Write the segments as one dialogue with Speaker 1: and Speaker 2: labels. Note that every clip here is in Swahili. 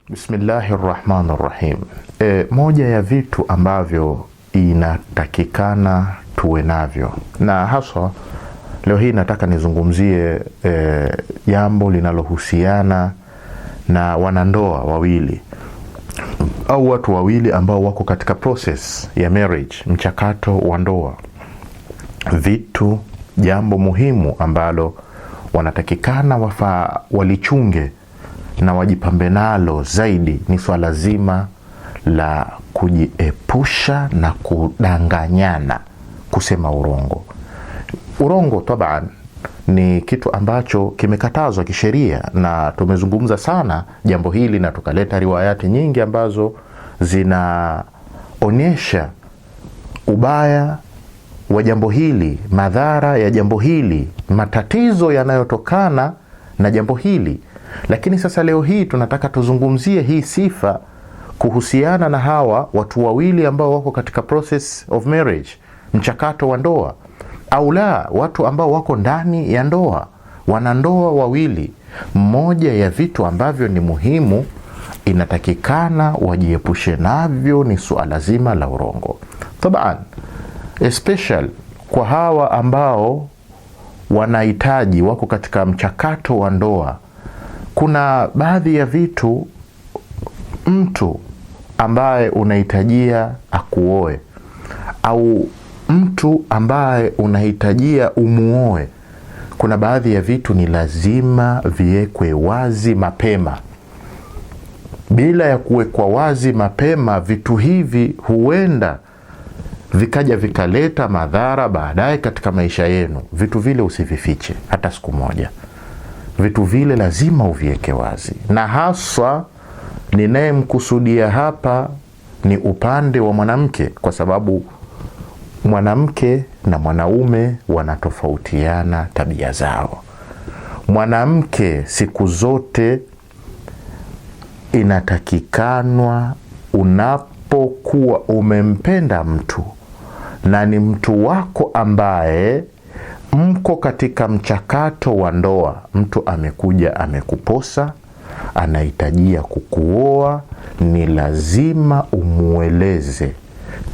Speaker 1: Bismillahi rahmani rahim. Moja ya vitu ambavyo inatakikana tuwe navyo na haswa leo hii nataka nizungumzie jambo linalohusiana na wanandoa wawili au watu wawili ambao wako katika process ya marriage, mchakato wa ndoa. Vitu, jambo muhimu ambalo wanatakikana wafaa walichunge na wajipambe nalo zaidi ni swala zima la kujiepusha na kudanganyana, kusema urongo. Urongo taban ni kitu ambacho kimekatazwa kisheria, na tumezungumza sana jambo hili na tukaleta riwayati nyingi ambazo zinaonyesha ubaya wa jambo hili, madhara ya jambo hili, matatizo yanayotokana na jambo hili. Lakini sasa leo hii tunataka tuzungumzie hii sifa kuhusiana na hawa watu wawili ambao wako katika process of marriage, mchakato wa ndoa, au la, watu ambao wako ndani ya ndoa, wanandoa wawili. Mmoja ya vitu ambavyo ni muhimu inatakikana wajiepushe navyo ni suala zima la urongo. Taban, especially kwa hawa ambao wanahitaji, wako katika mchakato wa ndoa, kuna baadhi ya vitu mtu ambaye unahitajia akuoe au mtu ambaye unahitajia umuoe, kuna baadhi ya vitu ni lazima viwekwe wazi mapema. Bila ya kuwekwa wazi mapema, vitu hivi huenda vikaja vikaleta madhara baadaye katika maisha yenu. Vitu vile usivifiche hata siku moja. Vitu vile lazima uviweke wazi, na haswa ninayemkusudia hapa ni upande wa mwanamke, kwa sababu mwanamke na mwanaume wanatofautiana tabia zao. Mwanamke siku zote inatakikanwa, unapokuwa umempenda mtu na ni mtu wako ambaye mko katika mchakato wa ndoa, mtu amekuja amekuposa, anahitajia kukuoa, ni lazima umueleze.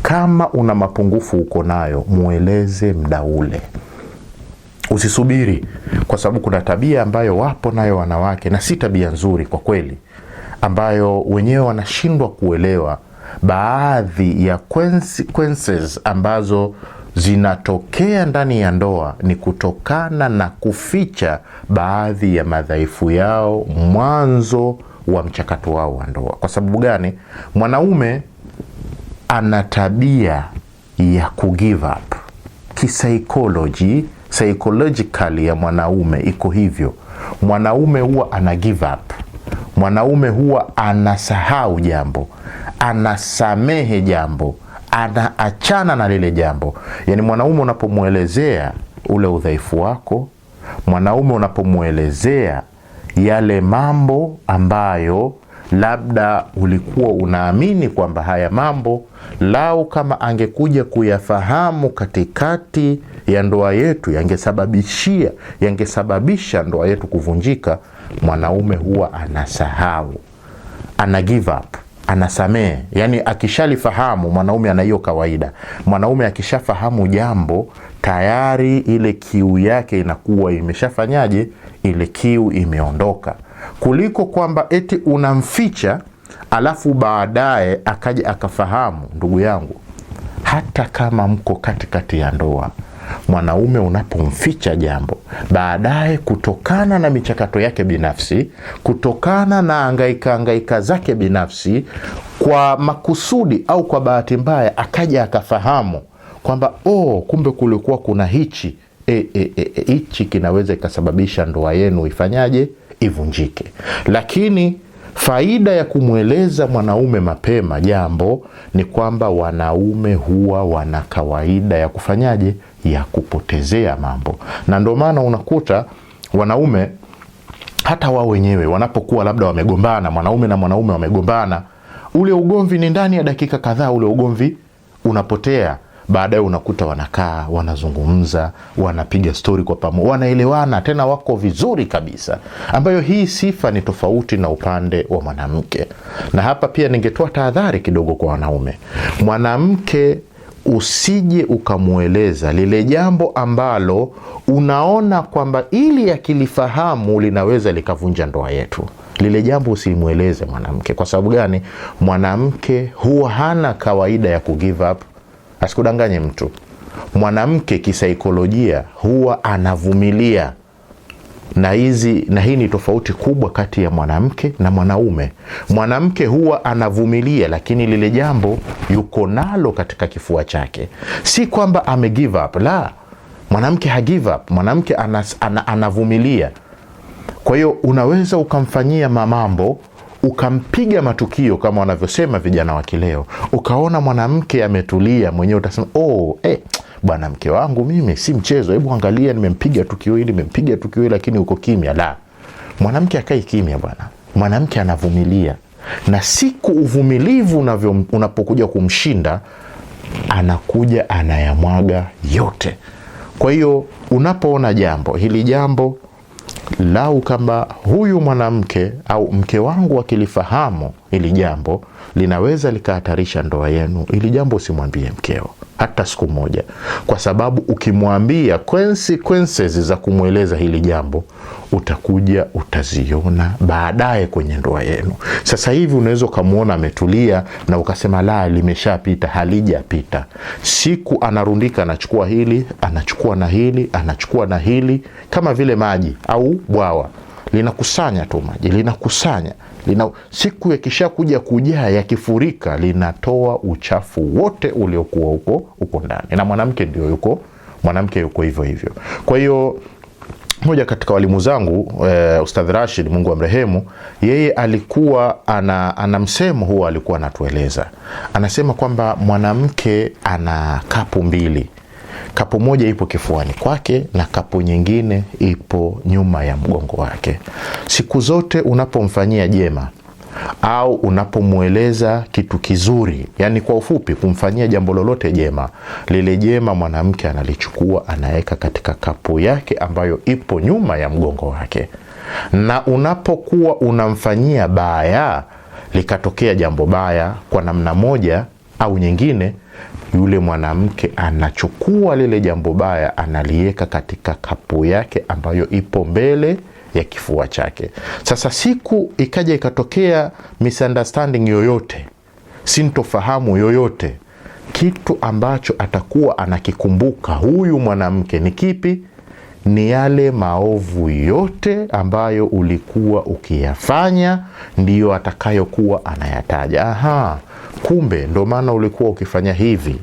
Speaker 1: Kama una mapungufu uko nayo, mueleze mda ule, usisubiri, kwa sababu kuna tabia ambayo wapo nayo wanawake, na si tabia nzuri kwa kweli, ambayo wenyewe wanashindwa kuelewa baadhi ya consequences ambazo zinatokea ndani ya ndoa ni kutokana na kuficha baadhi ya madhaifu yao mwanzo wa mchakato wao wa ndoa. Kwa sababu gani? Mwanaume ana tabia ya kugive up kisaikolojia. Psychologically ya mwanaume iko hivyo. Mwanaume huwa ana give up, mwanaume huwa anasahau jambo, anasamehe jambo, anaachana na lile jambo. Yani mwanaume unapomwelezea ule udhaifu wako, mwanaume unapomwelezea yale mambo ambayo labda ulikuwa unaamini kwamba haya mambo lau kama angekuja kuyafahamu katikati ya ndoa yetu yangesababisha ndoa yetu kuvunjika. Mwanaume huwa anasahau, ana give up, anasamehe. Yani akishalifahamu, mwanaume ana hiyo kawaida. Mwanaume akishafahamu jambo tayari ile kiu yake inakuwa imeshafanyaje, ile kiu imeondoka, kuliko kwamba eti unamficha alafu baadaye akaja akafahamu. Ndugu yangu, hata kama mko katikati ya ndoa, mwanaume unapomficha jambo baadaye, kutokana na michakato yake binafsi, kutokana na angaika angaika zake binafsi, kwa makusudi au kwa bahati mbaya, akaja akafahamu kwamba oh, kumbe kulikuwa kuna hichi hichi kinaweza ikasababisha ndoa yenu ifanyaje, ivunjike. Lakini faida ya kumweleza mwanaume mapema jambo ni kwamba wanaume huwa wana kawaida ya kufanyaje, ya kupotezea mambo, na ndio maana unakuta wanaume hata wao wenyewe wanapokuwa labda wamegombana, mwanaume na mwanaume wamegombana, ule ugomvi ni ndani ya dakika kadhaa, ule ugomvi unapotea. Baadaye unakuta wanakaa, wanazungumza, wanapiga stori kwa pamoja, wanaelewana, tena wako vizuri kabisa, ambayo hii sifa ni tofauti na upande wa mwanamke. Na hapa pia ningetoa tahadhari kidogo kwa wanaume. Mwanamke usije ukamweleza lile jambo ambalo unaona kwamba ili akilifahamu linaweza likavunja ndoa yetu. Lile jambo usimweleze mwanamke. Kwa sababu gani? Mwanamke huwa hana kawaida ya kugive up. Asikudanganye mtu. Mwanamke kisaikolojia huwa anavumilia, na hii ni tofauti kubwa kati ya mwanamke na mwanaume. Mwanamke huwa anavumilia, lakini lile jambo yuko nalo katika kifua chake, si kwamba ame give up. La, mwanamke ha give up, mwanamke anavumilia. Kwa hiyo unaweza ukamfanyia mambo, ukampiga matukio kama wanavyosema vijana wa kileo, ukaona mwanamke ametulia mwenyewe, utasema oh, bwana mke wangu mimi si mchezo, hebu angalia, nimempiga tukio hili, nimempiga tukio hili, lakini uko kimya. La, mwanamke akai kimya bwana, mwanamke anavumilia, na siku uvumilivu unapokuja kumshinda, anakuja anayamwaga yote. Kwa hiyo unapoona jambo hili, jambo lau kama huyu mwanamke au mke wangu akilifahamu hili jambo linaweza likahatarisha ndoa yenu, hili jambo usimwambie mkeo hata siku moja, kwa sababu ukimwambia consequences za kumweleza hili jambo utakuja utaziona baadaye kwenye ndoa yenu. Sasa hivi unaweza ukamwona ametulia na ukasema la, limeshapita. Halijapita. Siku anarundika, anachukua hili, anachukua na hili, anachukua na hili, kama vile maji au bwawa linakusanya tu maji, linakusanya siku yakishakuja kujaa, yakifurika, linatoa uchafu wote uliokuwa huko ndani. Na mwanamke ndio yuko, mwanamke yuko hivyo hivyo. Kwa hiyo moja katika walimu zangu Ustadh Rashid, Mungu amrehemu, yeye alikuwa ana msemo huwa alikuwa anatueleza, anasema kwamba mwanamke ana kapu mbili. Kapu moja ipo kifuani kwake na kapu nyingine ipo nyuma ya mgongo wake. Siku zote unapomfanyia jema au unapomweleza kitu kizuri, yani kwa ufupi kumfanyia jambo lolote jema, lile jema mwanamke analichukua anaweka katika kapu yake ambayo ipo nyuma ya mgongo wake. Na unapokuwa unamfanyia baya, likatokea jambo baya kwa namna moja au nyingine, yule mwanamke anachukua lile jambo baya analiweka katika kapu yake ambayo ipo mbele ya kifua chake. Sasa siku ikaja ikatokea misunderstanding yoyote, sintofahamu yoyote, kitu ambacho atakuwa anakikumbuka huyu mwanamke ni kipi? Ni yale maovu yote ambayo ulikuwa ukiyafanya, ndiyo atakayokuwa anayataja. Aha, kumbe ndo maana ulikuwa ukifanya hivi,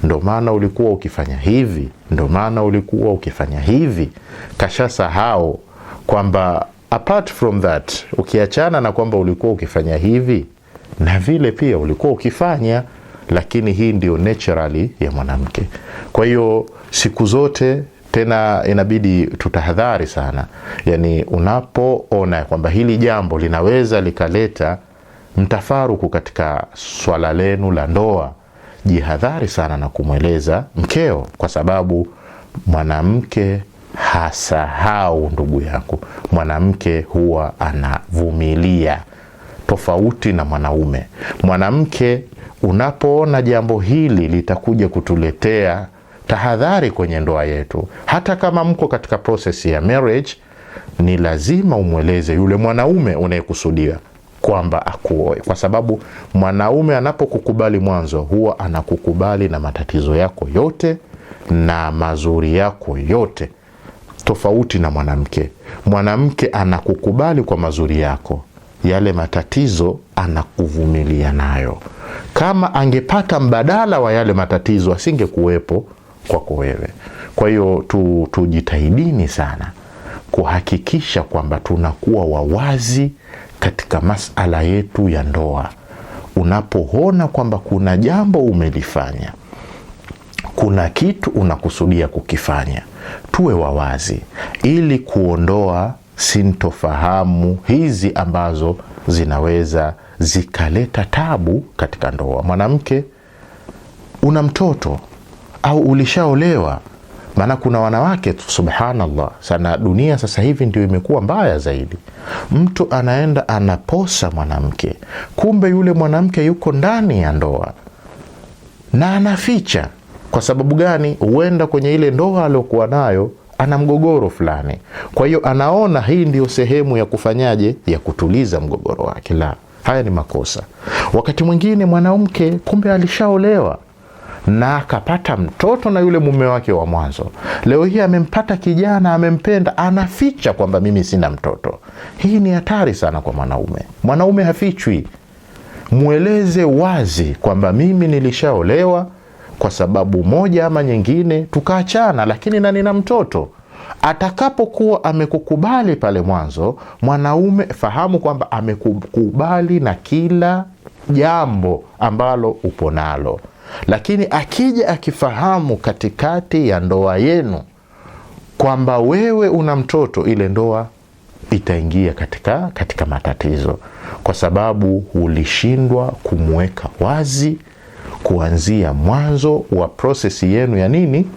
Speaker 1: ndo maana ulikuwa ukifanya hivi, ndo maana ulikuwa ukifanya hivi. Kashasahau kwamba apart from that, ukiachana na kwamba ulikuwa ukifanya hivi na vile pia ulikuwa ukifanya, lakini hii ndio naturally ya mwanamke. Kwa hiyo siku zote tena inabidi tutahadhari sana, yani unapoona kwamba hili jambo linaweza likaleta mtafaruku katika swala lenu la ndoa, jihadhari sana na kumweleza mkeo, kwa sababu mwanamke hasahau, ndugu yangu. Mwanamke huwa anavumilia, tofauti na mwanaume. Mwanamke unapoona jambo hili litakuja kutuletea tahadhari kwenye ndoa yetu, hata kama mko katika process ya marriage, ni lazima umweleze yule mwanaume unayekusudia kwamba akuoe, kwa sababu mwanaume anapokukubali mwanzo huwa anakukubali na matatizo yako yote na mazuri yako yote, tofauti na mwanamke. Mwanamke anakukubali kwa mazuri yako, yale matatizo anakuvumilia nayo. Kama angepata mbadala wa yale matatizo asingekuwepo kwako wewe. Kwa hiyo tujitahidini sana kuhakikisha kwamba tunakuwa wawazi katika masala yetu ya ndoa. Unapoona kwamba kuna jambo umelifanya, kuna kitu unakusudia kukifanya, tuwe wawazi ili kuondoa sintofahamu hizi ambazo zinaweza zikaleta tabu katika ndoa. Mwanamke, una mtoto Au ulishaolewa. Maana kuna wanawake, subhanallah, sana dunia sasa hivi ndio imekuwa mbaya zaidi. Mtu anaenda anaposa mwanamke, kumbe yule mwanamke yuko ndani ya ndoa na anaficha. Kwa sababu gani? Huenda kwenye ile ndoa aliyokuwa nayo ana mgogoro fulani, kwa hiyo anaona hii ndio sehemu ya kufanyaje, ya kutuliza mgogoro wake. La, haya ni makosa. Wakati mwingine mwanamke kumbe alishaolewa na akapata mtoto na yule mume wake wa mwanzo. Leo hii amempata kijana, amempenda, anaficha kwamba mimi sina mtoto. Hii ni hatari sana kwa mwanaume. Mwanaume hafichwi, mweleze wazi kwamba mimi nilishaolewa kwa sababu moja ama nyingine, tukaachana, lakini na nina mtoto. Atakapokuwa amekukubali pale mwanzo, mwanaume fahamu kwamba amekukubali na kila jambo ambalo upo nalo. Lakini akija akifahamu katikati ya ndoa yenu kwamba wewe una mtoto, ile ndoa itaingia katika matatizo, kwa sababu ulishindwa kumweka wazi kuanzia mwanzo wa prosesi yenu ya nini,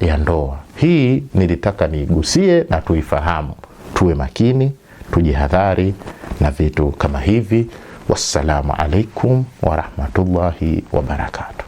Speaker 1: ya ndoa. Hii nilitaka niigusie na tuifahamu, tuwe makini, tujihadhari na vitu kama hivi. Wassalamu alaikum warahmatullahi wabarakatuh.